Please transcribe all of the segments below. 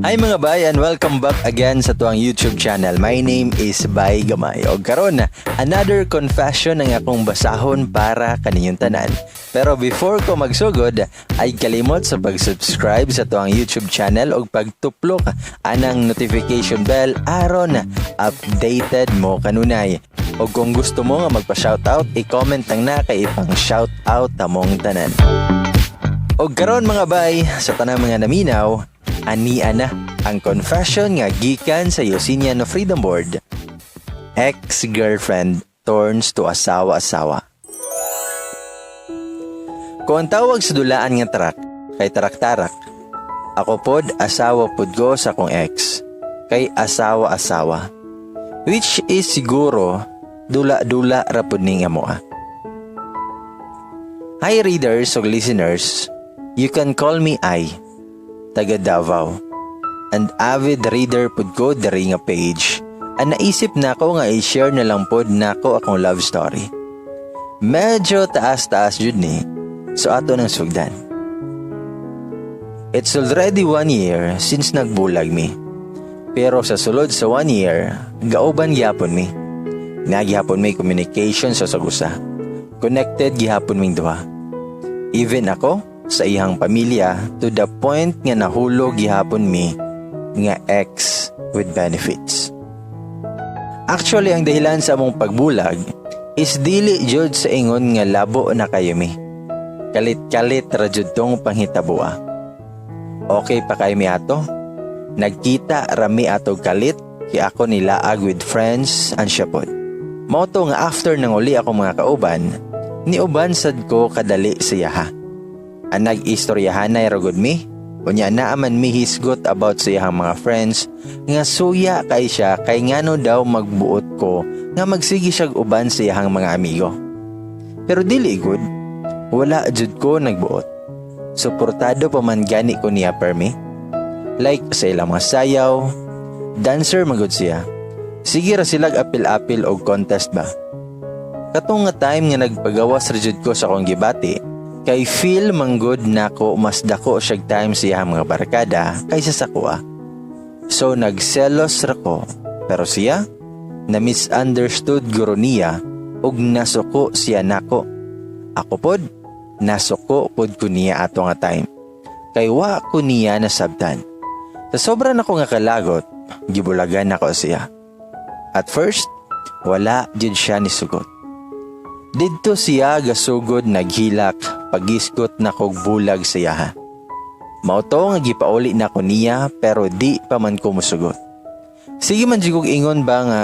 Hi, mga bay, and welcome back again sa atuang YouTube channel. My name is Bay Gamay. Og karon, another confession ang akong basahon para kaninyong tanan. Pero before ko magsugod, ay kalimot sa pag-subscribe sa atuang YouTube channel og pagtuplok anang notification bell aron updated mo kanunay. Og kung gusto mo nga magpa-shoutout, i-comment lang na kay ipang shoutout among tanan. Og karon, mga bay, sa tanang mga naminaw, ania na ang confession nga gikan sa Yosiniano Freedom Board. Ex-girlfriend turns to asawa-asawa. Kung ang tawag sa dulaan nga tarak kay tarak-tarak, ako pod, asawa pod ko sa akong ex, kay asawa-asawa. Which is siguro dula-dula ra pod ning amoa. Hi, readers ug listeners, you can call me I, taga Davao. And avid reader pud ko diri nga page. Ang naisip nako nga i-share na lang pod nako akong love story. Medyo taas-taas jud ni, so ato nang sugdan. It's already one year since nagbulag mi. Pero sa sulod sa one year, gauban gihapon mi. Naa gihapon may communication sa usag-usa. Connected gihapon ming duha. Even ako, sa iyang pamilya, to the point nga nahulog gihapon mi nga ex with benefits. Actually, ang dahilan sa among pagbulag is dili jud sa ingon nga labo na kayo mi. Kalit-kalit ra jud tong panghitaboa. Okay pa kay mi ato? Nagkita rami atog kalit kay ako nilaag with friends and siya pod. Mao to nga after nang uli ako mga kauban, niuban sad ko kadali siya ha. Ang nag-istoryahanay ra gud mi, unya naaman mi hisgot about sa iyang mga friends nga suya kay siya kay ngano daw magbuot ko nga magsige siyag uban sa iyang mga amigo. Pero dili gud, wala jud ko nagbuot. Suportado pa man gani ko niya permi. Like sa ilang mga sayaw, dancer magud siya. Sige ra silag apil-apil og contest ba. Katong nga time nga nagpagawas ra jud ko sa akong gibati, kay feel manggod nako mas dako siyag time sa iyang mga barkada kaysa sa kuha. So nagselos ra ko, pero siya na misunderstood guro niya ug nasuko siya nako. Ako pod, nasuko pod ko niya ato nga time. Kay wa ko niya nasabtan. Sa sobra nako nga kalagot, gibulagan nako siya. At first, wala jud siya nisugot. Didto siya gasugod naghilak pagisgot na kog bulag siya ha. Mao to nga gipauli na ko niya pero di pa man ko musugot. Sige man jud kog ingon ba nga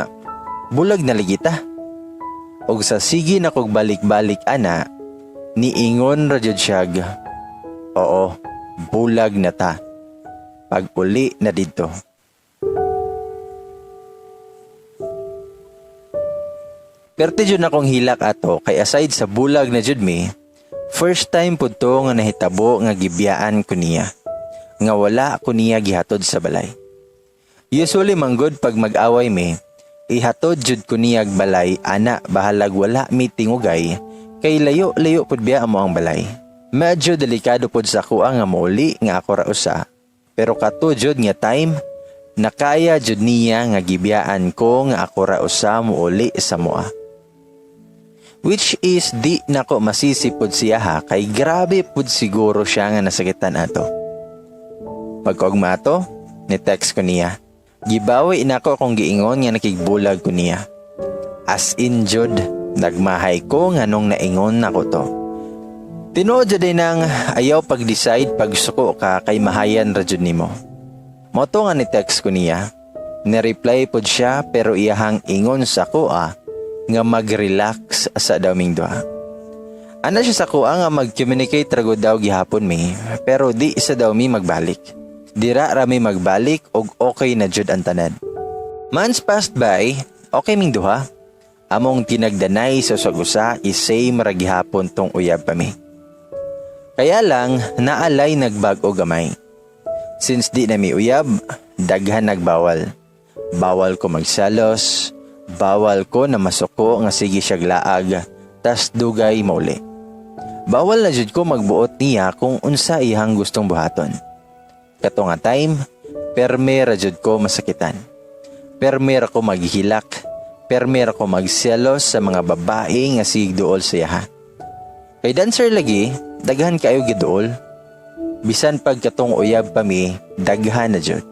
bulag na lagi ta. Og sa sige na kog balik-balik ana, niingon ra jud siyag, "Oo, bulag na ta." Pag uli na didto. Perte jud akong hilak ato kay aside sa bulag na jud mi, first time pud to nga nahitabo nga gibiyaan ko niya. Nga wala ko niya gihatod sa balay. Usually manggod pag mag-away mi, ihatod jud ko niyag balay ana bahalag wala mi tingugay kay layo-layo pud biya amo ang balay. Medyo delikado pud sa kuha nga mouli nga ako ra usa. Pero kato jud nga time, nakaya jud niya nga gibiyaan ko nga ako ra usa mouli sa moa. Which is di nako masisi pud siya ha kay grabe pud siguro siya nga nasakitan ato. Pagkaugma ato, ni text ko niya. Gibawi nako akong giingon nga nakigbulag ko niya. As in jud, nagmahay ko nga nung naingon nako to. Tinuod jud din ang ayaw pag-decide pag suko ka kay mahayan ra jud nimo. Mao to nga ni text ko niya. Ni-reply pod siya pero iyahang ingon sa kuha nga mag-relax sa daming duha. Ana siya sa kuha nga mag-communicate ra gud daw gihapon mi pero di sa daw mi magbalik. Dira ra mi magbalik og okay na jud ang tanan. Months passed by, okay ming duha. Among tinagdanay sa usag-usa is same ra gihapon tong uyab pa mi. Kaya lang naalay nagbag-o gamay. Since di na mi uyab, daghan nagbawal. Bawal ko magselos, bawal ko na masuko nga sige siyag laag, tas dugay mauli. Bawal na jud ko magbuot niya kung unsa iyang gustong buhaton. Kato nga time, Perme ra jud ko masakitan. Perme ra ko maghilak. Perme ra ko magselos sa mga babae nga sige duol sa iyaha. Kay dancer lagi, daghan kaayo giduol. Bisan pag katong uyab pa mi, daghan na jud.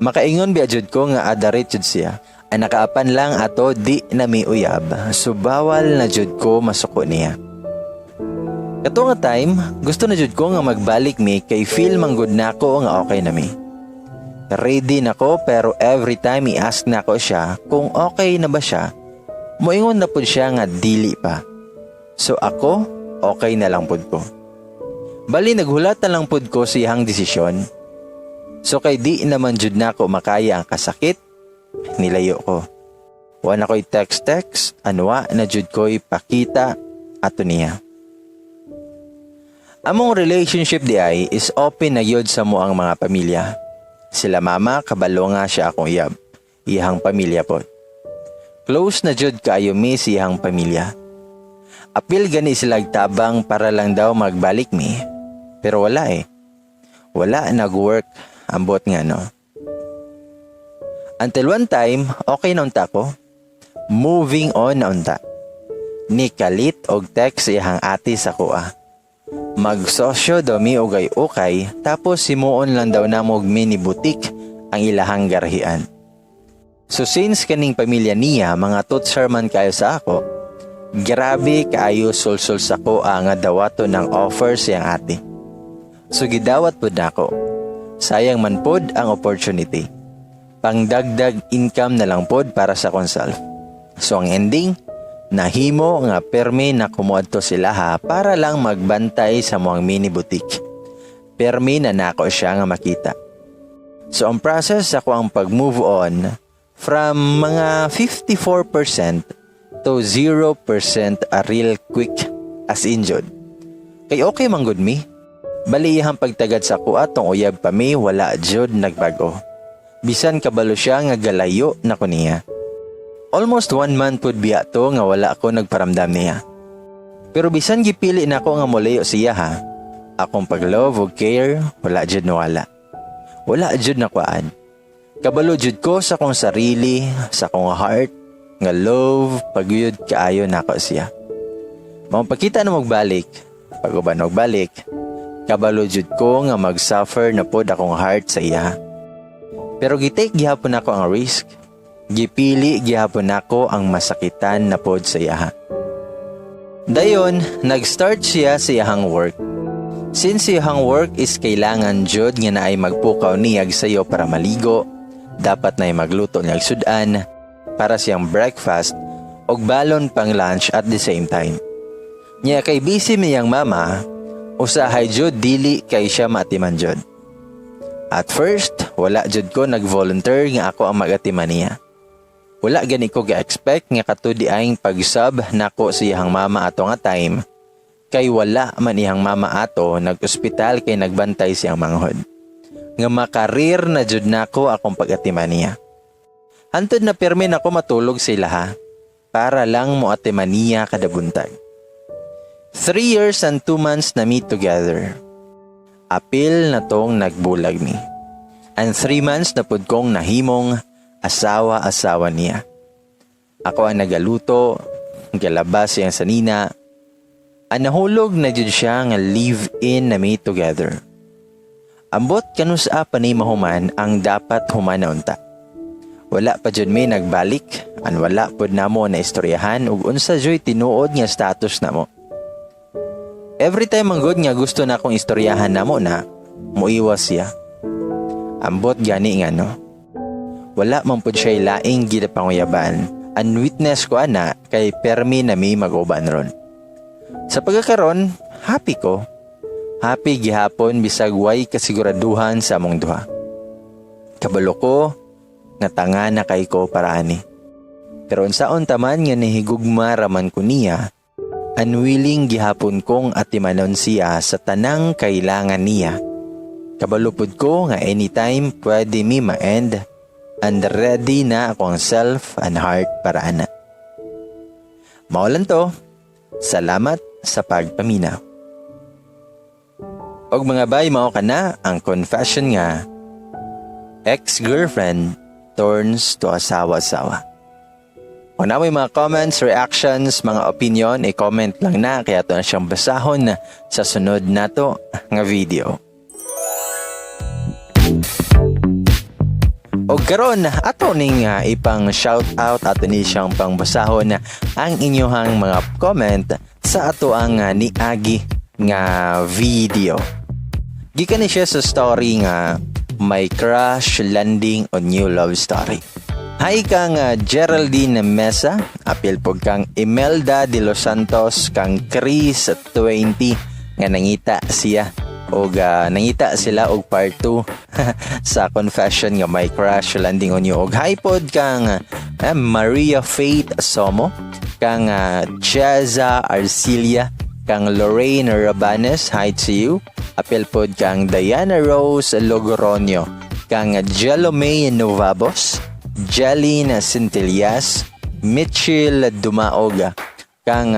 Makaingon biya jud ko nga adarit jud siya. Ang nakaapan lang ato di na mi uyab, so bawal na jud ko masuko niya. Kato nga time, gusto na jud ko nga magbalik mi kay feel man gud nako nga okay na mi. Ready na ko, pero every time i-ask nako siya kung okay na ba siya, moingon na pud siya nga dili pa. So ako, okay na lang pud ko. Bali naghulat na lang pud ko sa iyang desisyon. So kay di naman jud nako makaya ang kasakit, nilayo ko. Wa na ko'y text-text, anwa na jud ko'y pakita ato niya. Among relationship diay is open na gyud sa among mga pamilya. Sila mama kabalo nga siya akong uyab. Iyang pamilya pod. Close na jud kaayo mi sa iyang pamilya. Apil gani sila tabang para lang daw magbalik mi. Pero wala eh. Wala nag-work, ambot nga no. Until one time, okay na unta ko. Moving on na unta. Ni kalit og text iyang ate sa akoa. Magsosyo daw mi og ukay, tapos himuon lang daw namo og mini boutique ang ilahang garahian. So since kaning pamilya niya mga tutsar man kayo sa ako, grabe kaayo sulsul sa ko nga dawato ng offer siyang ate. So gidawat pud nako. Sayang man pod ang opportunity. Pangdagdag income na lang pod para sa akong self. So ang ending, nahimo nga permi na ko moadto sila ha para lang magbantay sa among mini boutique. Permi na nako siya nga makita. So ang process ako ang pag-move on from mga 54% to 0% a real quick, as in jud. Kay okay man gud mi. Bali iyang pagtagad sa ako atong uyab pa mi, wala jud nagbago. Bisan kabalo siya nga galayo na ko niya. Almost one month pud biya to nga wala ko nagparamdam niya. Pero bisan gipili na ako nga molayo siya ha, akong pag-love ug care, wala jud nawala. Wala jud nakuan. Kabalo jud ko sa akong sarili, sa akong heart, nga love pagyud kaayo nako siya. Mao pagkita na magbalik, pag uban magbalik, kabalo jud ko nga mag-suffer na pod akong heart sa iya. Pero gi-take gihapon ako ang risk. Gipili gihapon nako ang masakitan na pod sa iya. Dayon, nag-start siya sa iyahang work. Since iyahang work is kailangan jud nga naay magpukaw niyag sayo para maligo, dapat naay magluto niyag sudan para siyang breakfast ug balon pang lunch at the same time. Nya kay busy miyang mama, usahay jud dili kay siya maatiman jud. At first, wala jud ko nag-volunteer nga ako ang mag-atiman niya. Wala gani ko ga-expect nga kato diayng pag-sub nako sa iyang mama ato nga time kay wala man iyang mama ato, nag-ospital kay nagbantay siyang manghod. Nga makarir na jud nako akong pag-atiman niya. Hantod na pirmi nako matulog sila ha para lang mo atiman niya kada buntag. 3 years and 2 months na mi together. Apil na tong nagbulag mi. And 3 months na pud kong nahimong asawa-asawa niya. Ako ang nagaluto, galabas siyang sanina. Ang nahulog na jud siya nga live-in na mi together. Ambot kanusa pa ni mahuman ang dapat human na unta. Wala pa jud mi nagbalik, an wala pod namo na istoryahan ug unsa juy tinuod nga status namo. Every time ang good nga gusto na akong istoryahan namo na, muiwas siya. Ambot gani nga no. Wala man pud siya laing ginapanguyaban. Ang witness ko ana kay permi na mi mag-uban ron. Sa pagkakaron, happy ko. Happy gihapon bisag way kasiguraduhan sa among duha. Kabalo ko nga tanga na kay ko para ani. Pero unsaon taman nga nihigugma raman ko niya, unwilling gihapon kong atimanon siya sa tanang kailangan niya. Kabalo pud ko nga anytime pwede mi ma-end and ready na ako ang self and heart para ana. Mao lang to. Salamat sa pagpaminaw. Og mga bay, mao kana ang confession nga Ex-girlfriend turns to asawa-asawa. Kung naa moy mga comments, reactions, mga opinion, i-comment lang na kay ato na siyang basahon sa sunod nato nga video. O karon ato ning ipang shout out, ato ni siyang pangbasahon ang inyuhang mga comment sa ato ang niagi nga video. Gikan ni siya sa story nga "My Crush Landing on New Love Story." Hi kang Geraldine Mesa, apil pod kang Imelda de los Santos, kang Chris 20 nga nangita siya og nangita sila og part 2 sa confession nga "My Crush Landing on You." Og hi pod kang Maria Faith Somo, kang Cheza Arcilia, kang Lorraine Rabanes, hi to you. Apil pod kang Diana Rose Logoronio, kang Jelomay Novabos, Jeline Centillas, Mitchell Dumaog, kang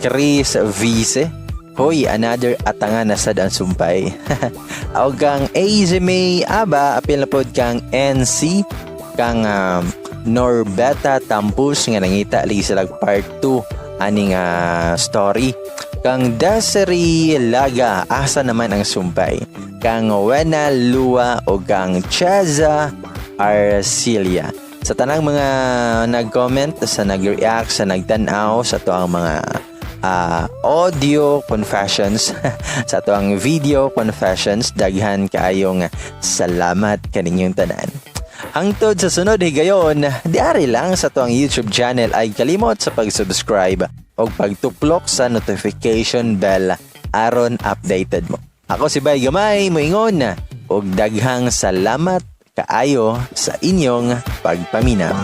Chris Vice. Hoy, another atanga na sad ang sumpay. O kang AZ May Aba, apil na pod kang NC, kang Norbeta Tampus nga nangita lagi sila part 2 aning story. Kang Desiree Laga, asa naman ang sumpay? Kang Wena Lua o kang Cheza Arcilia. Sa tanang mga nag-comment, sa nag-react, sa nagtan-aw sa ato ang mga audio confessions, sa ato ang video confessions, daghan kaayong salamat kaninyong tanan. Hangtod sa sunod higayon, diari lang sa ato ang YouTube channel, ay kalimot sa pag-subscribe o pagtuplok sa notification bell aron updated mo. Ako si Bay Gamay, moingon og daghang salamat kaayo sa inyong pagpaminaw.